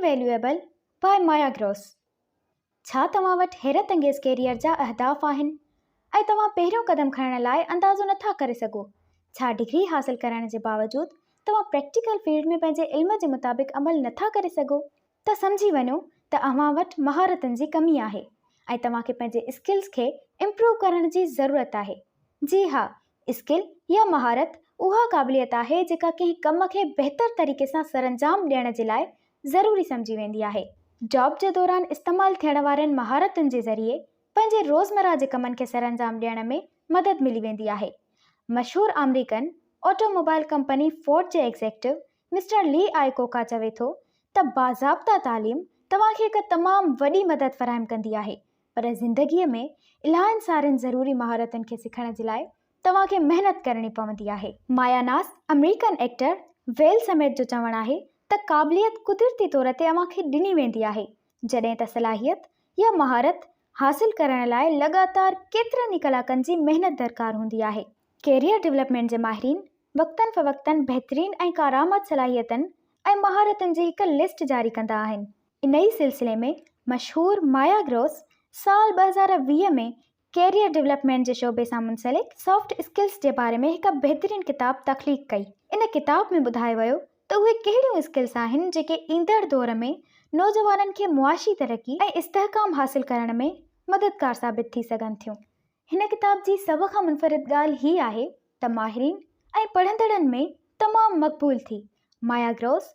Invaluable by Maya Gross ڇا توهان وٽ حيرت انگيز ڪيريئر جا اهداف آهن ۽ توهان پهريون قدم کڻڻ لاء اندازو نٿا ڪري سگهو؟ ڇا ڊگري حاصل ڪرڻ جي باوجود توهان پريڪٽيڪل فيلڊ ۾ پنهنجي علم جي مطابق عمل نٿا ڪري سگهو؟ ته سمجهي وڃو ته اوهان وٽ مهارتن جي ڪمي آهي ۽ توهان کي پنهنجي اسڪلز کي امپروو ڪرڻ جي ضرورت آهي. جي ها، اسڪل يا مهارت اها قابليت آهي جيڪا ڪنهن ڪم کي بهتر طريقي سان سرانجام ڏيڻ جي لاء ضروري سمجهي ويندي آهي. جاب جي دوران استعمال ٿيڻ وارين مهارتن جي ذريعي پنهنجي روزمرهه جي ڪمن کي سرانجام ڏيڻ ۾ مدد ملي ويندي آهي. مشهور American auto mobile company Ford جي ايگزيڪٽو مسٽر لي آئيڪوڪا چوي ٿو ته باضابطا تعليم توهان کي هڪ تمام وڏي مدد فراهم ڪندي آهي پر زندگيء ۾ الاهين سارين ضروري مهارتن کي سکڻ جي لاء توهان کي محنت ڪرڻي پوندي آهي. ماياناز آمريڪن ايڪٽر ويل سميٿ جو چوڻ آهي ته قابليت قدرتي طور تي اوهان کي ڏني ويندي آهي، جڏهن ته صلاحيت يا مهارت حاصل ڪرڻ لاء لڳاتار ڪيترن ئي ڪلاڪن جي محنت درڪار هوندي آهي. ڪيريئر ڊولپمينٽ جي ماهرين وقتن فوقتن بهترين ۽ ڪارآمد صلاحيتن ۽ مهارتن جي هڪ لسٽ جاري ڪندا آهن. انهيء سلسلي ۾ مشهور مايا گروس سال 2020 ۾ ڪيريئر ڊولپمينٽ جي شعبي سان منسلڪ سافٽ اسڪلز جي باري ۾ هڪ بهترين ڪتاب تخليق ڪئي. ان ڪتاب ۾ ٻڌايو ويو ته اهي ڪهڙيون اسڪلز آهن جيڪي ايندڙ دور ۾ نوجوانن کي معاشي ترقي ۽ استحڪام حاصل ڪرڻ ۾ مددگار ثابت ٿي سگهن ٿيون. هن ڪتاب جي سڀ کان منفرد ڳالهه هي آهي ته ماهرين ۽ پڙهندڙن ۾ تمام مقبول ٿي. مايا گروس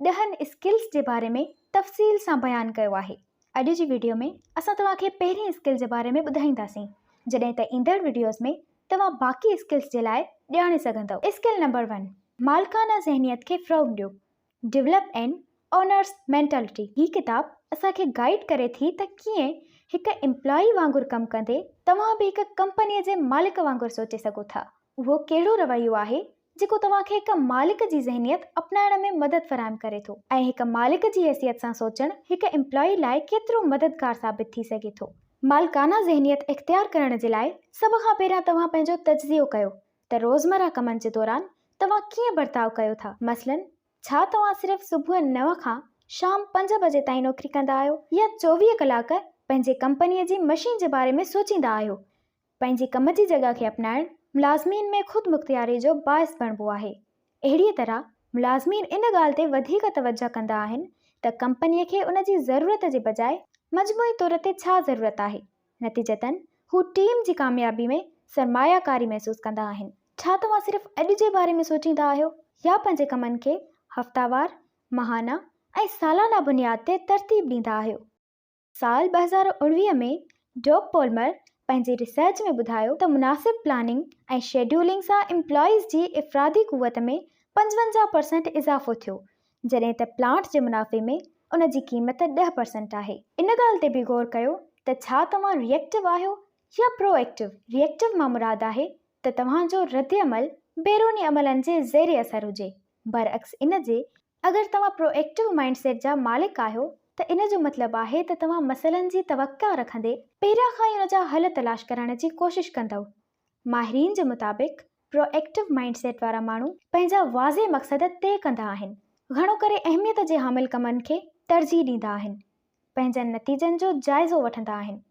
ڏهن اسڪلز جي باري ۾ تفصيل سان بيان ڪيو آهي. اڄ جي وڊيو ۾ اسان توهان کي پهرين اسڪل جي باري ۾ ٻڌائينداسين جڏهن ته ايندڙ وڊيوز ۾ توهان باقي اسڪلز جي لاء ڄاڻي سگهندؤ. اسڪل نمبر ون، مالڪانه ذهنيت کي فروغ ڏيو. ڊولپ اين اونرس مينٽالٽي، هي ڪتاب اسان کي گائيڊ ڪري ٿي ته ڪيئن هڪ ايمپلائي وانگر ڪم ڪندي توهان به هڪ ڪمپنيء جي مالڪ وانگر سوچي سگهو ٿا. اهو ڪهڙو رويو آهي جيڪو توهان کي هڪ مالڪ جي ذهنيت اپنائڻ ۾ مدد فراهم ڪري ٿو ۽ هڪ مالڪ جي حيثيت سان سوچڻ هڪ ايمپلائي لاء ڪيترو مددگار ثابت ٿي سگهي ٿو. مالڪانه ذهنيت اختيار ڪرڻ جي لاء سڀ کان پهريان توهان پنهنجو تجزيو ڪيو ته روزمره ڪمن جي دوران توهان ڪيئن برتاء ڪيو ٿا؟ مثلاً، ڇا توهان صرف صبح نو کان شام پنج بجي تائين نوڪري ڪندا آهيو يا 24 ڪلاڪ پنهنجي ڪمپنيء جي مشين جي باري ۾ سوچيندا آهيو؟ پنهنجي ڪم جي جڳهه کي اپنائڻ ملازمين ۾ خودمختياري جو باعث بڻبو آهي. اهڙيء طرح ملازمين ان ڳالهه تي وڌيڪ توجهه ڪندا آهن ته ڪمپنيء کي ان جي ضرورت جي بجاء مجموعي طور تي ڇا ضرورت آهي. نتيجتاً هو ٽيم جي ڪاميابي ۾ سرماياڪاري محسوس ڪندا آهن. ڇا توهان صرف اڄ جي باري ۾ سوچيندا آهيو يا پنهنجي ڪمن کي هفتاوار، ماهانه ۽ سالانه بنياد تي ترتيب ڏيندا آهيو؟ سال 2019 ۾ ڊوڪ پولمر پنهنجي ريسرچ ۾ ٻڌايو ته مناسب پلاننگ ۽ شيڊيولنگ سان ايمپلائيز جي افرادي قوت ۾ 55 پرسنٽ اضافو ٿيو جڏهن ته پلانٽ جي منافعي ۾ ان جي قيمت 10 پرسنٽ آهي. ان ڳالهه تي به غور ڪيو ته ڇا توهان ري ايڪٽو آهيو يا پرو ايڪٽو؟ ري ايڪٽو مان مراد آهي ته توهان جو ردعمل بيروني عملن جي زير اثر هجي، برعڪس ان جي اگر توهان پرو ايڪٽو مائنڊ سيٽ جا مالڪ آهيو ته ان جو مطلب آهي ته توهان مسئلن جي توقع رکندي پهريان کان ئي ان جا حل تلاش ڪرڻ جي ڪوشش ڪندؤ. ماهرين جي مطابق پرو ايڪٽو مائنڊ سيٽ وارا ماڻهو پنهنجا واضح مقصد طئي ڪندا آهن، گهڻو ڪري اهميت جي حامل ڪمن کي ترجيح ڏيندا آهن، پنهنجن نتيجن جو جائزو وٺندا آهن،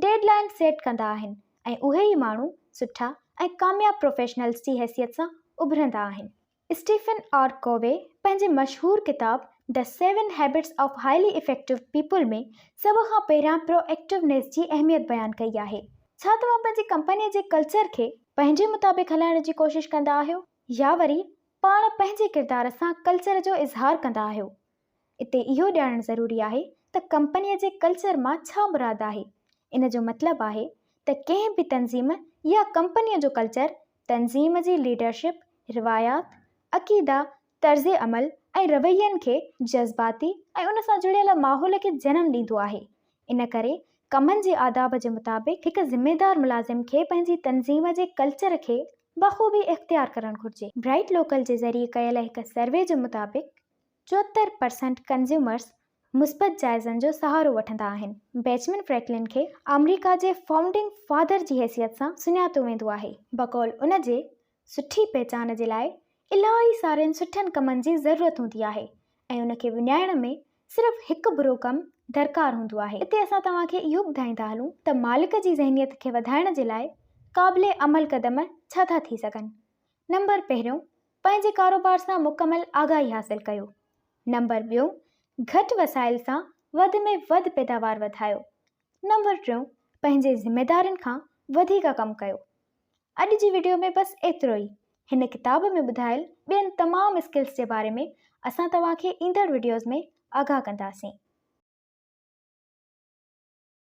ڊيڊ لائن سيٽ ڪندا آهن ۽ اهي ئي ماڻهو سٺا ۽ ڪامياب پروفيشنلز جي حيثيت سان اڀرندا آهن. اسٽيفن آر ڪووي پنهنجي مشهور ڪتاب The Seven Habits of Highly Effective People ۾ سڀ کان پهريان پرو ايڪٽونيس جي اهميت بيان ڪئي آهي. ڇا توهان پنهنجي ڪمپني جي ڪلچر کي پنهنجي مطابق هلائڻ جي ڪوشش ڪندا آهيو يا وري پاڻ پنهنجي ڪردار سان ڪلچر جو اظهار ڪندا آهيو؟ اتي اهو ڄاڻڻ ضروري آهي ته ڪمپنيء جي ڪلچر مان ڇا مراد آهي؟ ان جو مطلب آهي ته ڪنهن به تنظيم يا ڪمپنيء جو ڪلچر تنظيم جي ليڊرشپ، روايات، عقيدا، طرز عمل ۽ روين کي جذباتي ۽ ان سان جڙيل ماحول کي جنم ڏيندو آهي. ان ڪري ڪمن جي آداب جي مطابق هڪ ذميدار ملازم کي پنهنجي تنظيم جي ڪلچر کي بخوبي اختيار ڪرڻ گهرجي. برائيٽ لوڪل جي ذريعي ڪيل هڪ سروي جي مطابق 74 پرسنٽ ڪنزيومرز مثبت جائزن جو سهارو وٺندا آهن. بيچمن فريڪلن کي آمريڪا جي فائونڊنگ فادر جي حيثيت سان سڃاتو ويندو آهي. بقول ان جي، سٺي پهچان جي لاء الاهي سارين سٺن ڪمن جي ضرورت هوندي آهي ۽ ان کي وڃائڻ ۾ صرف هڪ برو ڪم درڪار هوندو آهي. هتي اسان توهان کي اهو ٻڌائيندا هلون ته مالڪ جي ذهنيت کي وڌائڻ جي لاء قابل عمل قدم ڇا ٿا ٿي سگهن. نمبر پهريون، پنهنجي ڪاروبار سان مڪمل آگاهي حاصل ڪيو. نمبر ٻيون، گهٽ وسائل سان وڌ ۾ وڌ پيداوار وڌايو. نمبر ٽيون، پنهنجي ذميدارين کان وڌيڪ ڪم ڪيو. اڄ جي وڊيو ۾ بس ايترو ئي. هن ڪتاب ۾ ٻڌايل ٻين تمام اسڪلز جي باري ۾ اسان توهان کي ايندڙ وڊيوز ۾ آگاهه ڪنداسين.